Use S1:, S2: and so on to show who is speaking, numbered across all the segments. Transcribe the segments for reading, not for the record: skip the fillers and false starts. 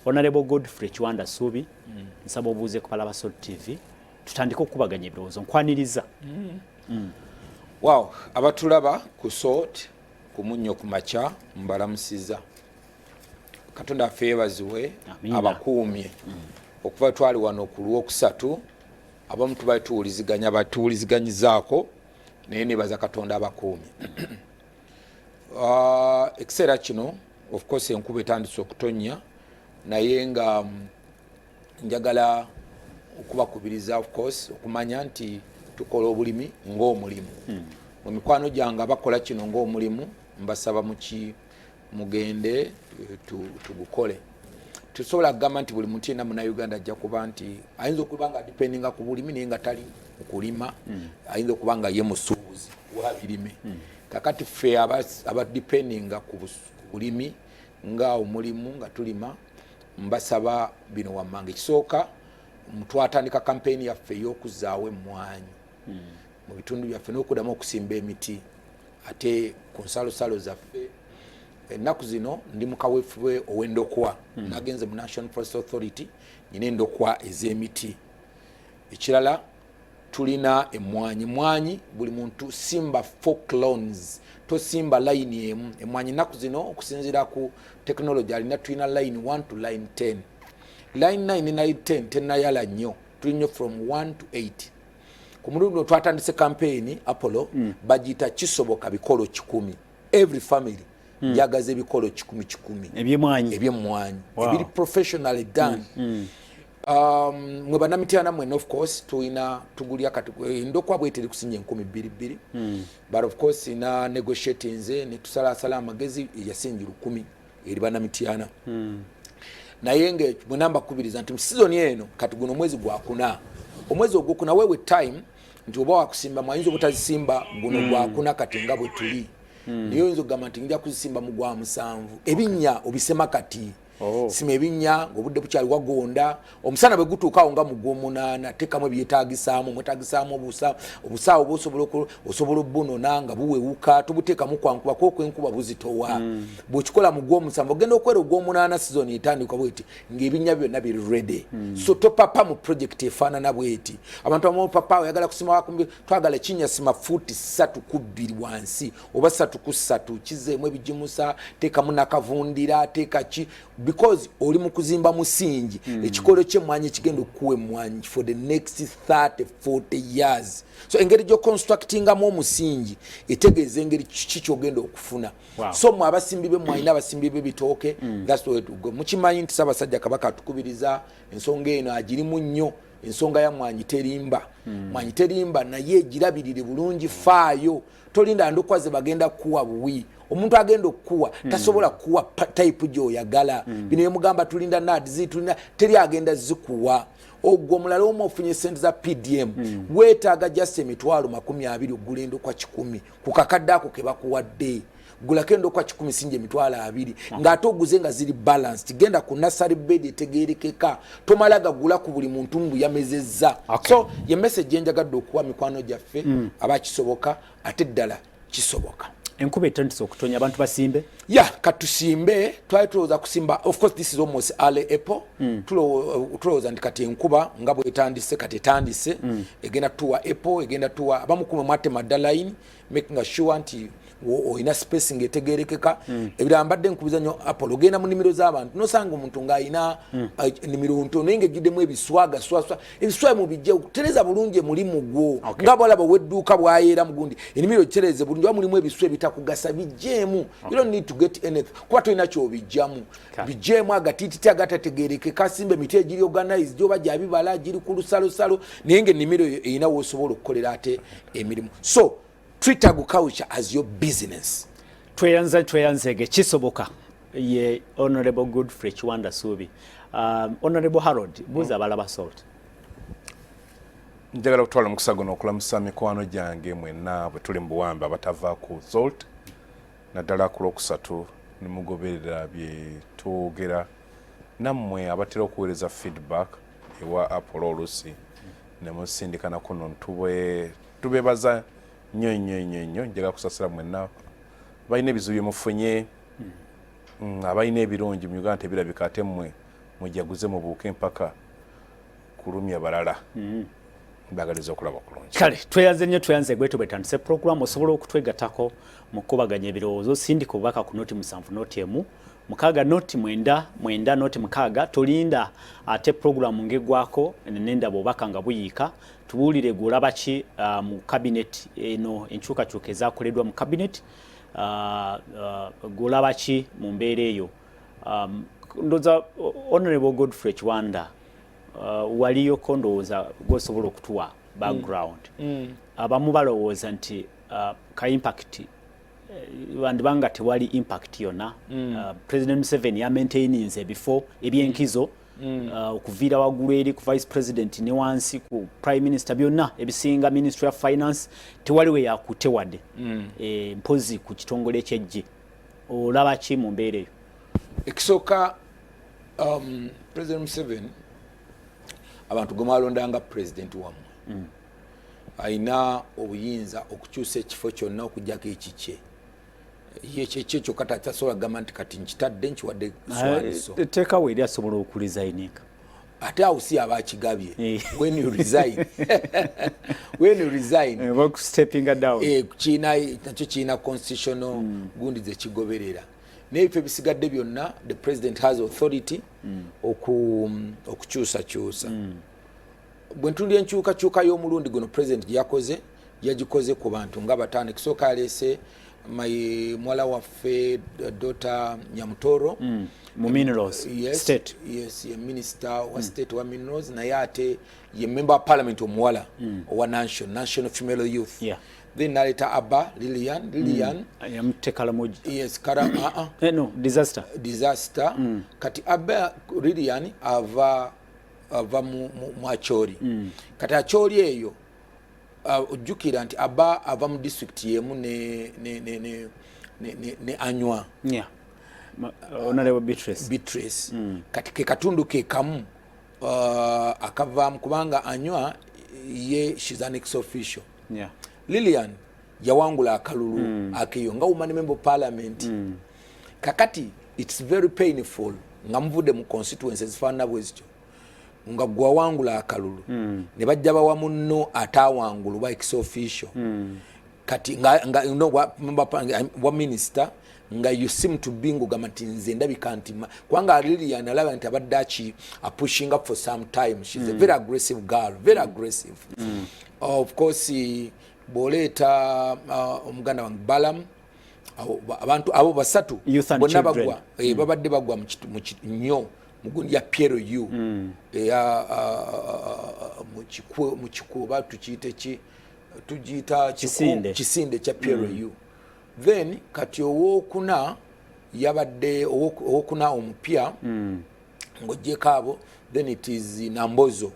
S1: Honorable Godfrey Kiwanda Suubi, nsaba obuuze ku balaba Salt TV, tutandike okukubaganya ebirowoozo. Nkwaniriza.
S2: Wow, abatulaba ku Salt ku Munnyo ku Makya, mbalamusiza. Katonda affe yebaziwe.
S1: Amiina.
S2: Abakuumye okuva twali wano ku Lwokusatu. Abamu tubali tuwuliziganya, batuwuliziganyizaako, naye nebaza Katonda abakuumye. Ekiseera kino, of course, enkuba etandise okutonnya, naye nga njagala okubakubiriza, of course, okumanya nti tukola obulimi ng'omulimu. Mu mikwano gyange abakola kino ng'omulimu, mbasaba muki mugende tugukole. Tusobola kugamba nti buli muntu yenna Munauganda ajja kuba nti ayinza okuba nga dependinga ku bulimi, naye nga tali mu kulima. Ayinza okuba nga ye musuubuzi wa birime. Kakati ffe abadependinga ku bulimi nga omulimu, nga tulima, mbasaba bino wammanga. Ekisooka, twatandika kampeyini yaffe ey'okuzaawo emmwanyi mu bitundu byaffe n'okuddamu okusimba emiti ate ku nsalosalo zaffe. Ennaku zino ndi mu kaweefube ow'endokwa. Nagenze mu National Forest Authority, nyina endokwa ez'emiti. Ekirala, tulina emwanyi. Emwanyi, buli muntu simba four clones, tosimba layini emu. Emwanyi ennaku zino, okusinziira ku technology alina, tulina line 1 to line 10. Line 9 ne line 10 tenayala nnyo, tuli nnyo from 1 to 8. Ku mulundi guno twatandise campaign, Apollo, bagiyita Kisoboka Bikolo 100. Every family njagaza ebikolo kikumi kikumi.
S1: Ebyemwanyi.
S2: Ebyemwanyi ebiri professionally done. Mwe Bannamityana mwena, of course, tulina tugulya kati endokwa bweteri kusinya 2200, but of course na negotiatinze netusalasala amagezi, yasingi 1000 eri Bannamityana. Naye nga mwena mbakubiriza nti mu sizoni eno, kati guno omwezi gwakuna, omwezi ogwokuna, wewe time nti oba wakusimba mwayinza obutazisimba guno gwakuna kati nga bwe tuli, naye oyinza okugamba nti nja kuzisimba mu gwa musanvu. Ebinnya obisema kati. Sima ebinnya ngaobudde bukyali wagonda. Omusana bwe gutuukaawo nga mu gwomunaana, teekamu ebyetaagisaamu, mwetaagisaamu obusaawo oba osobola obunona nga buwewuka, tobuteekamu kwankuba kuba enkuba buzitowa. Bwekikola mu gwomusanvu, ogenda okwera ogwomunaana, sizoni etandika bweti ng'ebinnya byonna biri ready. So topapa mu project efaanana bweti. Abantu abamu papa oyagala kusima wakumbi, twagala kinnya, sima fuuti 3 ku 2 wansi oba 3 ku 3, kizeemu ebigimusa, teekamu nakavundira, teeka ki, because oli mu kuzimba musingi. Ekikolo kyemmwanyi ekigenda okukuwa emmwanyi for the next 30 40 years. So engeri gyoconstructingamu omusingi etegeeza engeri kiki kyogenda okufuna. So mwe abasimbi b'emmwanyi n'abasimbi b'ebitooke, that's the way to go. Mukimanyi nti Ssaabasajja Kabaka atukubiriza ensonga eno, agirimu nnyo. Ensonga ya mwanyi terimba, mwanyi terimba, naye egirabirire bulungi. Faayo, tolinda ndokwa ze bagenda kukuwa buwi. Omuntu agenda okukuwa tasobola kukuwa type gy'oyagala. Bino yemugamba tulinda NAADS, tulinda, teri agenda zikuwa. Ogwo omulala omu ofunye sente za PDM, weetaaga just 20,000 okugula endokwa 100. Ku kakadde ako ke bakuwadde, gulako endokwa 100, sinja 20,000, ng'ate oguze nga ziri balanced. Genda ku nursery bed etegerekeka, tomala gagula ku buli muntu mbu yamezezza. So ye message enjagadde okuwa mikwano gyaffe abakisoboka, ate ddala kisoboka.
S1: Enkuba etandise okutonya, abantu basimbe.
S2: Ya, katusimbe. Twali tulowooza kusimba, of course this is almost early April. Tulowooza nti kati enkuba nga bwetandise, kati etandise, egenda tuwa April, egenda tuwa. Abamu kumwe mwatema dda line, making sure nti olina spacing etegerekeka. Ebirala, mbadde nkubiza nnyo Apple, ogenda mu nnimiro z'abantu nosanga omuntu ng'alina ennimiro ntono naye ng'ejjuddemu ebiswa, gaswaswa. Ebiswa mubijje, tereza bulungi emulimu gwo. Nga bwalaba ow'edduuka bwayeera mugundi, ennimiro gitereze bulungi. Oba mulimu ebiswa ebitakugasa, bijjeemu. You don't need to get anything kuba tolina kyobijjamu. Bijjeemu agatiititi agatategerekeka, simba emiti egiri organized oba gyabibala giri ku lusalosalo, naye ngaennimiro eyo erina wosobola okukolera ate emirimu. So treat agriculture as your business.
S1: Tweyanza, tweyanzege. Kisoboka ye Honorable Godfrey Kiwanda Suubi. Honorable Harold, buuza abalaba Salt.
S3: Njagala okutwala omukisa guno okulamusa mikwano gyange mwenna bwe tuli mu buwambe, abatava ku Salt, naddala ku Lwokusatu nemugoberera bye twogera, nammwe abatera okuweereza feedback ewa Apollo, oluusi nemusindikana kuno. Tubebaza nnyo nnyo nnyo nnyo. Njagala kusasira mwenna balina ebizibu byemufunye, abalina ebirungi mu Uganda tebirabika, ate mmwe Mujaguze, mubuuke empaka kulumya balala. Mbagaliza okulaba okulungi.
S1: Kale tweyanze nnyo, tweyanze gwetu bwetandise program. Osobola okutwegattako mu kukubaganya ebirowoozo. Sindika obubaka ku 07 01 6 0 9 9 0 6. Tolinda ate program ngegwako nendaba obubaka nga buyiika. Tubuulire gwolaba ki mu cabinet eno, enkyukakyuka ezakoleddwa mu cabinet, gwolaba ki mu mbeera eyo? Ndowooza Honorable Godfrey Kiwanda, waliyoko, ndowooza gwosobola okutuwa background. Abamu balowooza nti ka impact wandibanga tewali impact yonna. President Museveni yamaintaininze ebifo ebyenkizo okuviira waggulu eri ku vice president ne wansi ku prime minister, byonna ebisinga, Ministry of Finance tewali we yakutte wadde mpozi ku kitongole ekyejje. Olaba ki mu mbeera eyo?
S2: Ekisooka, President Museveni, abantu gwe mwalondanga president wammwe, alina obuyinza okukyusa ekifo kyonna okugjako ekikye. Ye kyekyo kyokka tasobola kugamba nti kati nkitadde, nkiwadde swaniso.
S1: Etteeka eri asobola okuresigninga.
S2: Ate awo si aba akigabye. When you resign, when you resign,
S1: bakusteppinga down.
S2: Kiina nakyo kiina constitutional gundi zekigoberera, n'ebifo ebisigadde byonna the president has authority okukyusakyusa. Bwe ntundira enkyukakyuka y'omulundi guno president gye yakoze, yagikoze ku bantu nga bataano. Ekisooka, yaleese my muwala waffe Dr Nyamutoro
S1: mu minerals.
S2: Yes,
S1: state.
S2: Yes, ye minister wa state wa minerals, naye ate ye member wa parliament omuwala owa national female youth. Then naleeta Aba Lilian, Lilian
S1: Yamutekalamoji.
S2: Yes, kara
S1: No, disaster.
S2: Disaster. Kati Aba Lilian ava mu Acholi. Kati Acholi eyo, ojjukira nti aba ava mu district yemu ne Anywa.
S1: Yeah. Honorable Beatrice.
S2: Beatrice. Kati ke katundu ke kamu akavaamu, kubanga Anywa ye she's an ex official. Lilian yawangula akalulu akeyo nga woman member of parliament. Kakati it's very painful nga muvudde mu constituency ezifaanana bwe zityo, nga gwawangula akalulu ne bajja bawa munno ataawangula oba ex official. Kati nga no, wa minister, nga you seem to be ng'ogamba nti nze ndabika nti kubanga Lilian alaba nti abadde aki apushinga for some time. She's a very aggressive girl, very aggressive. Of course, bw'oleeta omuganda wange Balam, abantu abo basatu
S1: Youth and
S2: bonna
S1: children.
S2: bagwa, babadde bagwa nnyo mu gundi ya PLU eya mu kikwo, oba tukiyite ki, tugiyita
S1: Kisinde.
S2: Kisinde kya PLU. Then kati owokuna yabadde owokuna omupya ng'oggyeko abo, then it is Nambozo.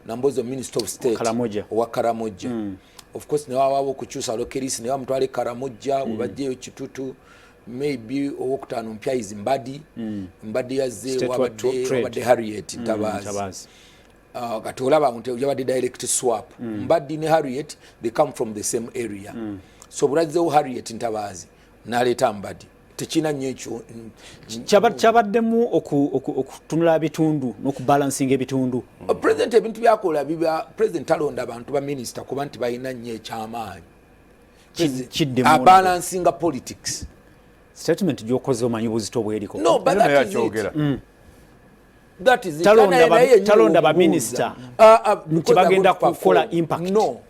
S2: Nambozo, minister of state.
S1: Karamoja.
S2: Owa Karamoja. Of course newawawo okukyusa Lokeris, ne bamutwala e Karamoja, mm. webajjeyo Kitutu. Maybe owokutaano mpya is Mbadi. Mbadi yazze
S1: State wa trade.
S2: Wabadde Harriet Ntabaazi.
S1: Ntabaazi.
S2: Kati olaba nti yabadde direct swap. Mbadi ne Harriet, they come from the same area. So bulazzewo Harriet Ntabaazi n'aleeta Mbadi, tekina nnyo ekyo.
S1: Kyabaddemu okutunula bitundu n'okubalansinga ebitundu.
S2: President ebintu byakola biba, president talonda abantu ba minisita kuba nti balina nnyo ekyamaanyi.
S1: Kiddemu.
S2: Abalansinga politics.
S1: Statement gyokoze omanyi buzito bweriko.
S2: No, but
S3: Era
S2: that
S3: naye
S2: is it.
S3: akyogera.
S2: That is it.
S1: Talonda
S2: Naye yennyini
S1: talonda
S2: omubuuza.
S1: baminisita nti
S2: Because
S1: bagenda
S2: they're going to
S1: kukola
S2: perform.
S1: impact.
S2: No,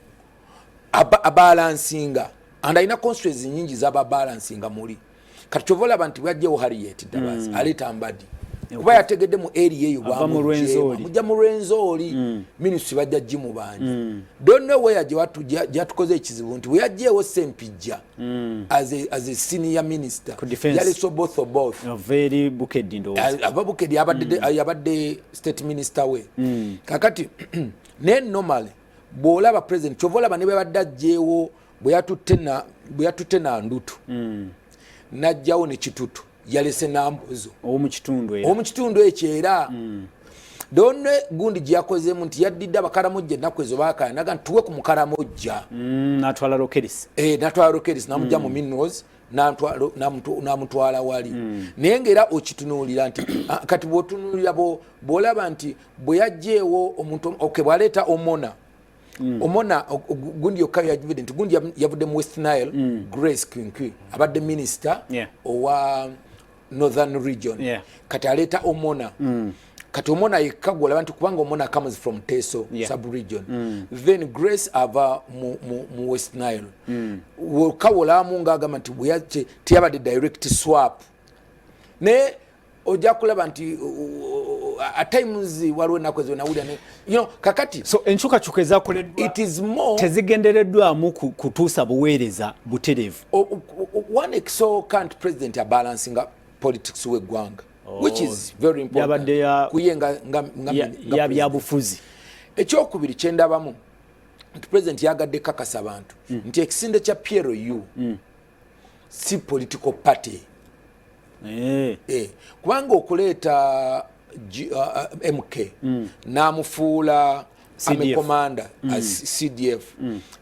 S2: abalansinga and alina constituency nyingi z'ababalansinga muli. Kati kyova olaba nti bwajjewo Harriet Ntabaazi, aleeta Mbadi kuba yategedde mu area eyo.
S1: Ava mu Rwenzori.
S2: Mujja mu Rwenzori, ministry bajja gimubanja. Don't know where gyatukoze ekizibu nti bwe yajjeewo Sempijja as a senior minister,
S1: Ku defense.
S2: yaleese Oboth Oboth.
S1: Very Bukedi, ndowooza.
S2: Ava Bukedi, yabadde state minister we. Kakati naye normally bw'olaba president, kyova olaba ne bwebadde ajjeewo, bwe yatutte Nandutu, n'ajjawo ne Kitutu, yalese Nambozo.
S1: Ow'omu kitundu era.
S2: Omukitundu ekyo era donne gundi gye yakozemu nti yaddidde Abakaramojja ennaku ezo bakaya naga nti tuwe ku Mukaramojja.
S1: N'atwala Lokeris.
S2: Natwala Lokeris, namujja mu minerals. N'amutwala wali. Naye ngaera okitunuulira nti, ah, kati bw'otunuulira, bw'olaba nti bwe yajjeewo omuntu, okay, bw'aleeta Omona, Omona gundi yokka yavudde nti gundi yavudde mu West Nile, Grace Kwinkwi abadde minisita owa Northern Region. Kati aleeta Omona. Kati Omona yekka gwolaba nti kubanga Omona comes from Teso sub region, then Grace ava mu West Nile. Wokka wolamu ngaagamba nti teyabadde direct swap, naye ojja kulaba nti at times waliwo ennaku ezo nawulira kakati
S1: So enkyukakyuka ezakoleddwa
S2: it is more
S1: tezigendereddwamu kutuusa buweereza butereevu.
S2: One, ekisooka nti president abalancinga politics w'eggwanga, which is very important
S1: Yabadde
S2: kuye nga
S1: ya
S2: nga
S1: ya
S2: president.
S1: Byabufuzi.
S2: Ekyokubiri kyendabamu nti president yagadde kakasa abantu nti ekisinde kya PLU si political party. Kubanga okuleeta MK n'amufuula army
S1: CDF.
S2: commander as CDF,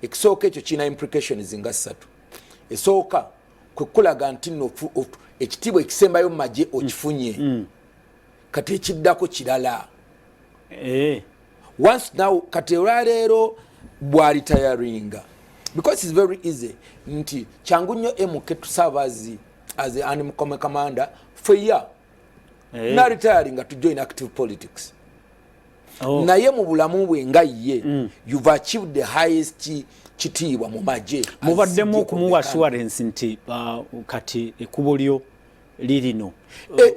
S2: ekisooka ekyo kirina implications nga ssatu. Esooka kwe kulaga nti nno ekitiibwa ekisembayo mu magye okifunye, kati ekiddako kirala. Once now, kati olwaleero bw'aretiringa, because it's very easy nti kyangu nnyo MK to serve as an army commander for a year, naretiringa to join active politics. Naye mu bulamu bwe nga ye, you've achieved the highest kitiibwa mu magye as
S1: Mubaddemu
S2: CDF of
S1: okumuwa
S2: the country.
S1: assurance nti kati ekkubo lyo lirino.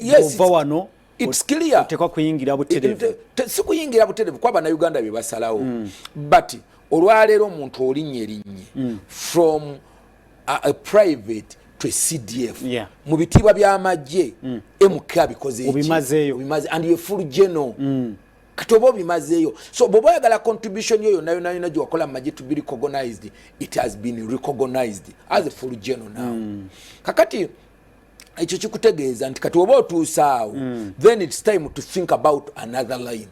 S2: Yes,
S1: ova wano
S2: it's clear.
S1: Otekwa kuyingira butereevu.
S2: Si kuyingira butereevu kuba Bannayuganda bye basalawo, but olwaleero omuntu olinnye erinnye from a private to a CDF mu bitiibwa by'amagye, MK abikoze eki?
S1: Obimazeeyo.
S2: Obimaze, and ye full general. Kati oba obimazeeyo, so bw'oba oyagala contribution yo yonna yonna yonna gye wakola mu magye to be recognized, it has been recognized as a full general now. Kakati ekyo kikutegeeza nti kati oba otuuse awo, then it's time to think about another line.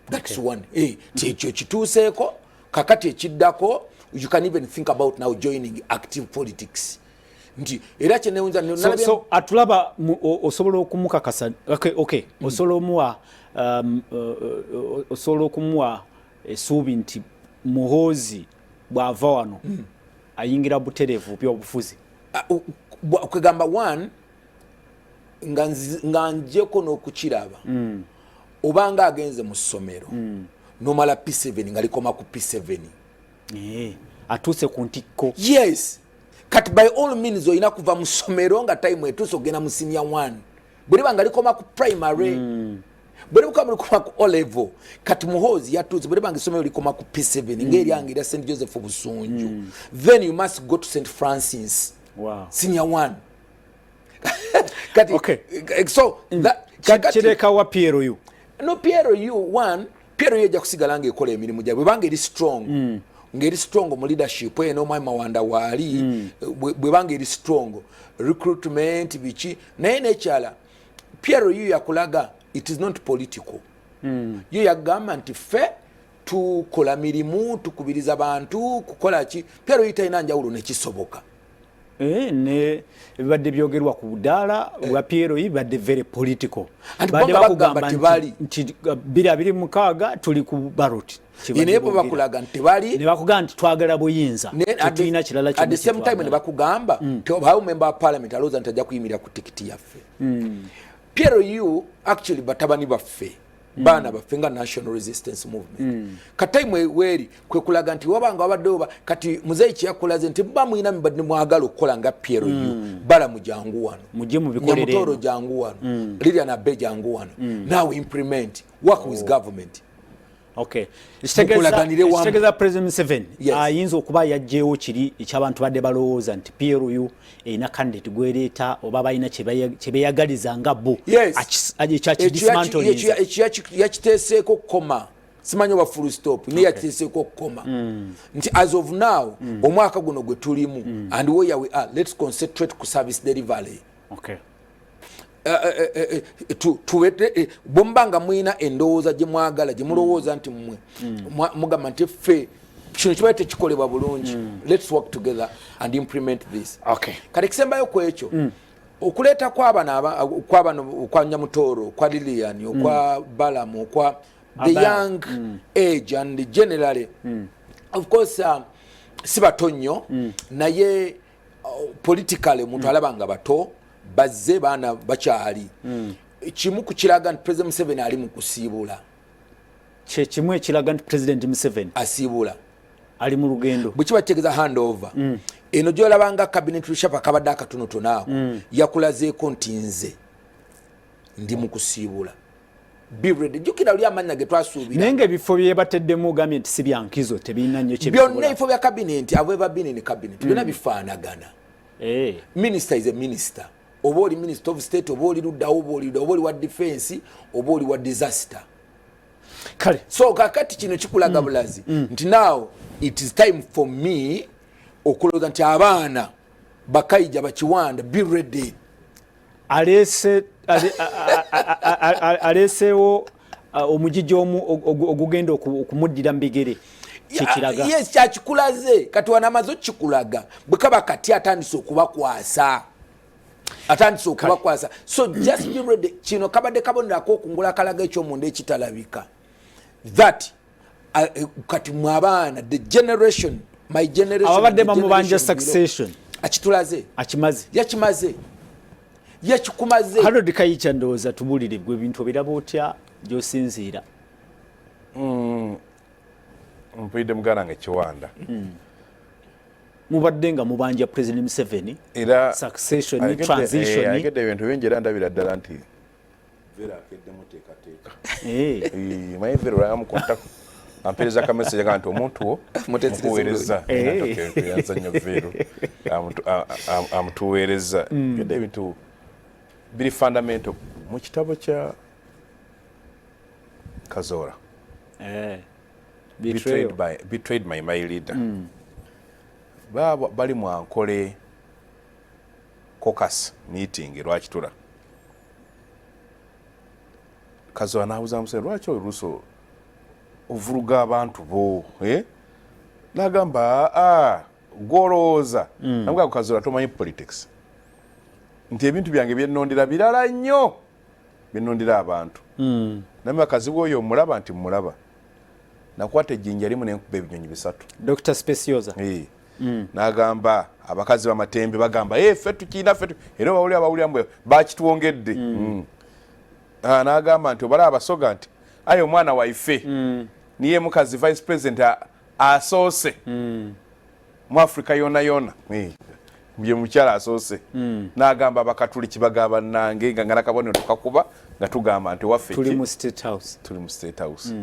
S2: That's one. Ti ekyo kituuseeko, kakati ekiddako, you can even think about now joining active politics, nti era kyenewunza
S1: So atulaba osobola okumukakasa, okay. Osobola omuwa osobola okumuwa essuubi nti Muhoozi bw'ava wano ayingira butereevu byobufuzi?
S2: Kwegamba one, nga njeko n'okukiraba, obanga agenze mu ssomero nomala P7 nga likoma ku P7.
S1: Atuuse ku ntikko.
S2: Yes, kati by all means olina kuva mu ssomero nga time etuuse ogenda mu senior one. Bwe liba nga likoma ku primary, bwe liba likoma ku O level, kati Muhoozi yatuuse. Bwe liba nga essomero likoma ku P7, ngaeryange erya St Joseph Busunju, then you must go to St Francis senior one. Kati so
S1: Kireka wa PLU?
S2: No, PLU, one, PLU ejja kusigala ngaekola emirimu gyabwe bwebanga eri strong, ng'eri strong mu leadership eyo n'omwami Mawanda waali. Bwebanga eri strong, recruitment biki, naye nekyala PLU yakulaga it is not political. Yo yagamba nti ffe tukola mirimu, tukubiriza bantu kukola ki. PLU talina njawulo nekisoboka.
S1: Ne bibadde byogerwa ku budaala bwa PLU bibadde very political.
S2: Anti
S1: Badde
S2: bo nga
S1: bakugamba
S2: bagamba tebali.
S1: Nti 2026 tuli ku ballot. Kyebadde
S2: Naye bo
S1: boogera.
S2: bakulaga nti tebali.
S1: Ne bakugamba nti twagala buyinza, tetulina kirala.
S2: At the same time ne bakugamba nti obawo member wa parliament alowooza nti ajja kuyimirira ku tikiti yaffe. PLU actually batabani baffe, baana baffe nga National Resistance Movement. Kati weeri kwe kulaga nti wabanga wabaddewo kati muzeeyi kyeyakulaze nti muba mulina mubadde mwagala okukola nga PLU, Balamu jangu wano,
S1: Mujje mubikolere
S2: Nyamutooro
S1: eno.
S2: jangu wano, Lilian Abe jangu wano, now implement, work with government.
S1: Okay.
S2: Mukolaganire wamu.
S1: Ekitegeeza President Museveni
S2: Yes.
S1: ayinza okuba yaggyewo kiri ekyabantu badde balowooza nti PLU erina candidate gwereeta oba balina kye beeyagaliza nga bo.
S2: Yes.
S1: Ekyakidismantlinza.
S2: Ekyo yakiteeseeko koma, simanyi oba full stop, naye yakiteeseeko koma nti as of now, omwaka guno gwe tulimu and where we are, let's concentrate ku service delivery. Bwe muba nga mulina endowooza gye mwagala, gye mulowooza nti mmwe mugamba nti ffe Kino kibaye tekikolebwa bulungi. Let's work together and implement this. Kati ekisembayo ku ekyo, okuleeta kwabano, kwabano, okwa Nyamutoro, okwa Lilian, okwa Balamu, okwa the
S1: Abaya.
S2: young age and generally, of course, si bato nnyo, naye politically omuntu alaba nga bato, bazze baana bakyali. Kimu ku kiraga nti President Museveni ali mu kusiibula.
S1: Kyekimu ekiraga nti President Museveni
S2: asiibula,
S1: ali mu lugendo.
S2: Bwe kiba kitegeeza handover eno gyolabanga cabinet reshuffle kabadde akatonotono ako, yakulazeeko nti nze ndi mu kusiibula, be ready. Jjukira oli amannya ge twasuubira.
S1: Naye ngaebifo byebateddemu ogambye nti si byankizo, tebirina nnyo
S2: Byonna
S1: kyebisobola.
S2: ebifo bya cabinet, I've ever been in cabinet, byonna bifaanagana. Minister is a minister, oba oli minister of state, oba oli luddawo, oba oli luddawo, oba oli wa defense, oba oli wa disaster. So kakati kino kikulaga bulazi nti now it is time for me okulowooza nti abaana bakayija bakiwanda, be ready.
S1: Aleese aleeseewo omugigi ogugenda okumuddira mu bigere, kyekiraga.
S2: Yes, kyakikulaze. Kati wano amaze okikulaga, bwe kaba kati atandise okubakwasa, atandise okubakwasa. So just be ready. Kino kabadde kabonero akokungula akalaga ekyomunda ekitalabika, that kati mwe abaana, the generation, my generation,
S1: ababadde bamubanja succession,
S2: akitulaze.
S1: Akimaze.
S2: Yakimaze, yakikumaze.
S1: Harold Kayicha, ndowooza tubulire gwe, ebintu obiraba otya gyosinziira?
S3: Mpulidde muganda nga Kiwanda.
S1: Mubadde nga mubanja President Museveni
S3: era
S1: succession, transition.
S3: Ayogedde ebintu bingi, era ndabira ddala nti Vera akeddemu teekateeka. Manyi Vera olwamukwatako ampeereza ka message aga nti omuntu wo mukuweereza yanza nnyo. Veero amutuweereza gedde ebintu biri fundamental mu kitabo kya Kazoora, Betrayed by My Leader. Baba bali mu Ankole caucus meeting lwakitula Kazoora n'abuuza Museveni, "Lwaki oluusi ovuluga abantu bo?" Eh? N'agamba, "Aa, gwolowooza." Namugamba, "Kazoora, tomanyi politics, nti ebintu byange byennondera birala nnyo, byennondera abantu." Namugamba, "Kazibu oyo omulaba?" Nti, "Mulaba. Nakwata ejjinja limu nenkuba ebinyonyi bisatu."
S1: Dr Specioza.
S3: N'agamba abakazi bamatembe bagamba, "Eh, ffe tukiina, ffe era bawulira bawulira mbwe bakitwongedde." Ah, n'agamba nti obala abasoga nti aye omwana waife niye mukazi vice president asoose mu Africa yona yona. Ye mukyala asoose. N'agamba abakatuliki bagamba nange nga nakabonero tukakuba nga tugamba nti waffe
S1: tuli mu State House.
S3: Tuli mu State House.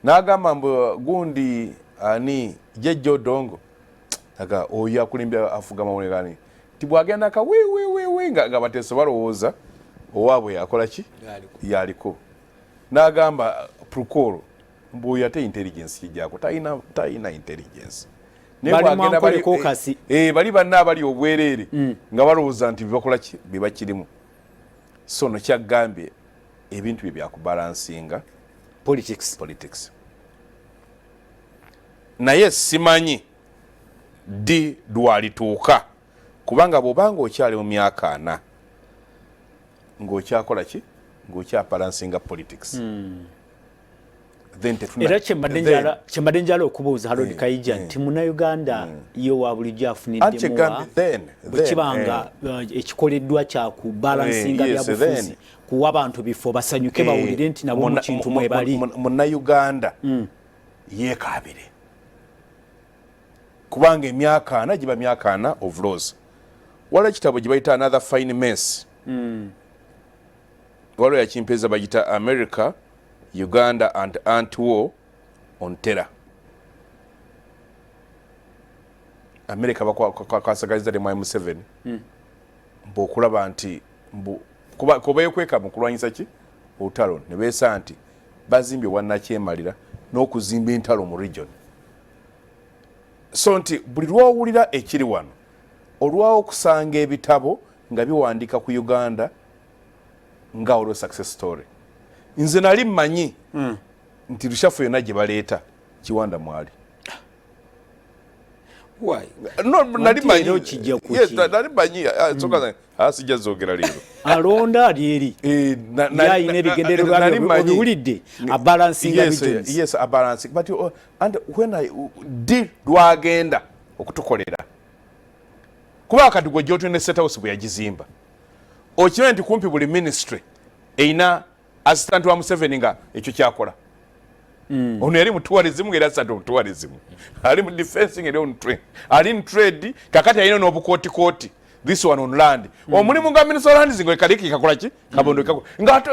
S3: N'agamba mbu gundi ani, Jejja Odongo, aga oyo akulimbya afuga mawulire gani, nti bwagenda ka wiwiwiwi nga bateeso balowooza owaabwe yakola ki, yaliko. N'agamba prukolo mbu oyo ate intelligence kijjako talina, talina intelligence. Bali banna abali obwereere nga balowooza nti bebakola ki, bebakirimu. So no kyagambye ebintu bye byakubalansinga
S1: politics.
S3: Politics. Naye simanyi ddi lwalituuka, kubanga bw'obanga okyali mu myaka 40 ng'okyakola ki, ng'okyabalansinga politics,
S1: era kyembadde njala okubuuza Harold Kaija nti Munnayuganda ye wa bulijjo afuniddemu bwe kibanga ekikoleddwa kyakubalansinga byabufuzi, kuwa abantu bifo basanyuke, bawulire nti nabo mu kintu mwebali?
S3: Munnayuganda yeekabire, kubanga emyaka 40 giba myaka 40 of laws. Waliwo ekitabo gye bayita Another Fine Mess. Waliwo yakimpeeza, bagita America, Uganda and Anti-War on Terror. America bakwasagaliza ne Mwami Museveni mbu okulaba nti mbu kubeekweka mu kulwanyisa ki olutalo, ne beesa nti bazimbye bwannakyemalira n'okuzimba entalo mu region. So nti buli lwowulira ekiri wano, olwawo okusanga ebitabo nga biwandika ku Uganda nga olwo success story. Nze nali mmanyi nti reshuffle yonna gye baleeta, Kiwanda mwali.
S2: Why?
S3: No, nali
S1: Anti
S3: manyi.
S1: era okijja ku
S3: Yes,
S1: ki?
S3: nali manyi. Ensonga zange, sijja zoogera leero.
S1: Alonda ali eri.
S3: Eh,
S1: Ye alina ebigendererwa
S3: nali
S1: bye
S3: manyi.
S1: obiwulidde, abalancinga
S3: Yes,
S1: regions.
S3: yes, abalancing. But and when I di lwagenda okutukolera, kuba kati gwe gyotulina State House bwe yagizimba, okimanyi nti kumpi buli ministry erina assistant wa Museveni nga ekyo kyakola. Ono yali mu tourism, nga era assistant mu tourism, ali mu defense, nga eri ali mu trade, kakati alina n'obukootikooti, this one on land. Omulimu gwa minister of lands nga kaliki kakola ki kabondo kakola nga ate